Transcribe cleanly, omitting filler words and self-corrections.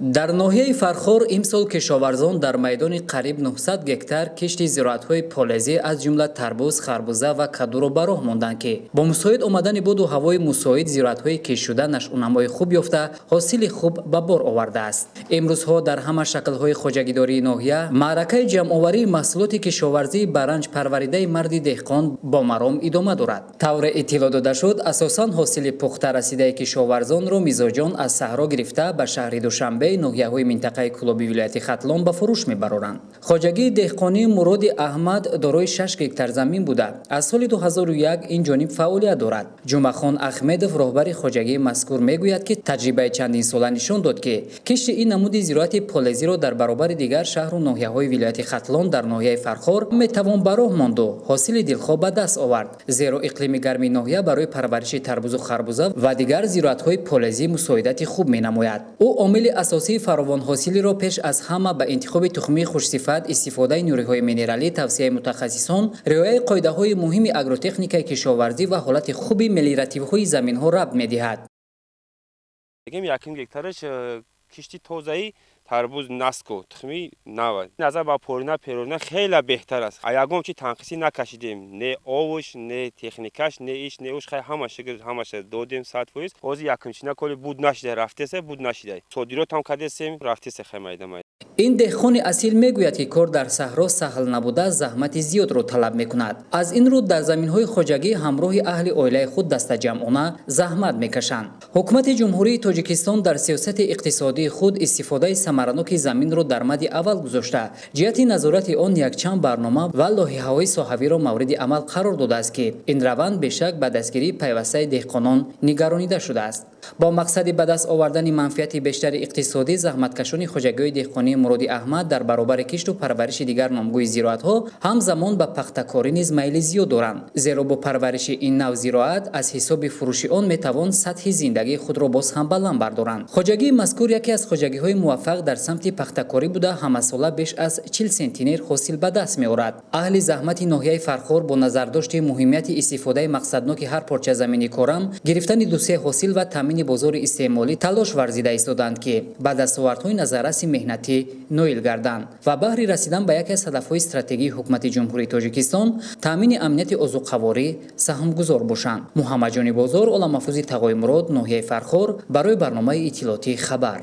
Дар ноҳияи Фархор имсол кишоварзон дар майдони қариб 900 гектар кишти зироатҳои полезӣ, аз ҷумла тарбуз, харбуза ва кадуро ба роҳ монданд, ки бо мусоид омадани боду ҳавои мусоид зироатҳои киштшуда нашъунамои хуб ёфта, ҳосили хуб ба бор овардааст. Имрӯзҳо дар ҳама шаклҳои хоҷагидории ноҳия маъракаи ҷамъоварии маҳсулоти кишоварзии ба ранҷ парваридаи марди деҳқон бо маром идома дорад. Тавре иттилоъ дода шуд, асосан ҳосили пухта расидаи кишоварзонро мизоҷон аз саҳро гирифта, ба шаҳри Душанбе, ноҳияҳои минтақаи Кӯлоби вилояти Хатлон ба фурӯш мебароранд. Хоҷагии деҳқонии Муроди Аҳмад дорои 6 гектар замин буда, аз соли 2001 ин ҷониб фаъолият дорад. Ҷумъахон Ахмедов, роҳбари хоҷагии мазкур, мегӯяд, ки таҷрибаи чандинсола нишон дод, ки кишти ин намуди зироати полезиро дар баробари дигар шаҳру ноҳияҳои вилояти Хатлон дар ноҳияи Фархор метавон ба роҳ монду ҳосили дилхоҳ ба даст овард, зеро иқлими гарми ноҳия барои парвариши тарбузу харбуза ва дигар зироатҳои полезӣ мусоидати хуб менамояд. Ӯ омили асосии фаровонҳосилиро пеш аз ҳама ба интихоби тухмии хушсифат, истифодаи нуриҳои минералӣ, тавсияи мутахассисон, риояи қоидаҳои муҳими агротехникаи кишоварзӣ ва ҳолати хуби мелиоративҳои заминҳо рабт медиҳад. Якум гектараш кишти тозаи тарбуз Наско, тухми нава, назар ба порина перорина хеле беҳтар аст. Ягон чи танқисӣ накашидем: не овуш, не техникаш, не иш, не уш. Хай, ҳама шукр, ҳамаша додем 100%. Ҳозир якумчина коли буд нашида рафтеса, буд нашида, содиротам кардесем, рафтеса, хай, майда майда. Ин деҳқони асил мегӯяд, ки кор дар саҳро саҳл набуда, заҳмати зиёдро талаб мекунад. Аз ин рӯ дар заминҳои хоҷагӣ ҳамроҳи аҳли оилаи худ дастаҷамъона заҳмат мекашанд. Ҳукумати Ҷумҳурии Тоҷикистон дар сиёсати иқтисодии худ истифодаи самараноки заминро дар мади аввал гузошта, ҷиҳати назорати он якчанд барнома ва лоиҳаҳои соҳавиро мавриди амал қарор додааст, ки ин раванд бешак ба дастгирии пайвастаи деҳқонон нигаронида шудааст. Бо мақсади ба даст овардани манфиати бештари иқтисодӣ, заҳматкашони хоҷагиҳои деҳқонии Муроди Аҳмад дар баробари кишту парвариши дигар номгӯи зироатҳо ҳамзамон ба пахтакорӣ низ майли зиёд доранд, зеро бо парвариши ин нав зироат аз ҳисоби фурӯши он метавон сатҳи зиндагии худро боз ҳам баланд бардоранд. Хоҷагии мазкур яке аз хоҷагиҳои муваффақ дар самти пахтакорӣ буда, ҳамасола беш аз 40 сентинер ҳосил ба даст меорад. Аҳли заҳмати ноҳияи Фархор бо назардошти муҳимияти истифодаи мақсадноки ҳар порча замини корам, гирифтани дусе ҳосил ва таъмини бозори истеъмолӣ талош варзида истоданд, ки ба дастовардҳои назарраси меҳнатӣ ноил гарданд ва баҳри расидан ба яке аз ҳадафҳои стратегии Ҳукумати Ҷумҳурии Тоҷикистон, таъмини амнияти озуқаворӣ, саҳмгузор бошанд. Муҳаммадҷони Бозор, Оламафрӯзи Тағои Мурод, ноҳияи Фархор, барои барномаи иттилоотии «Хабар».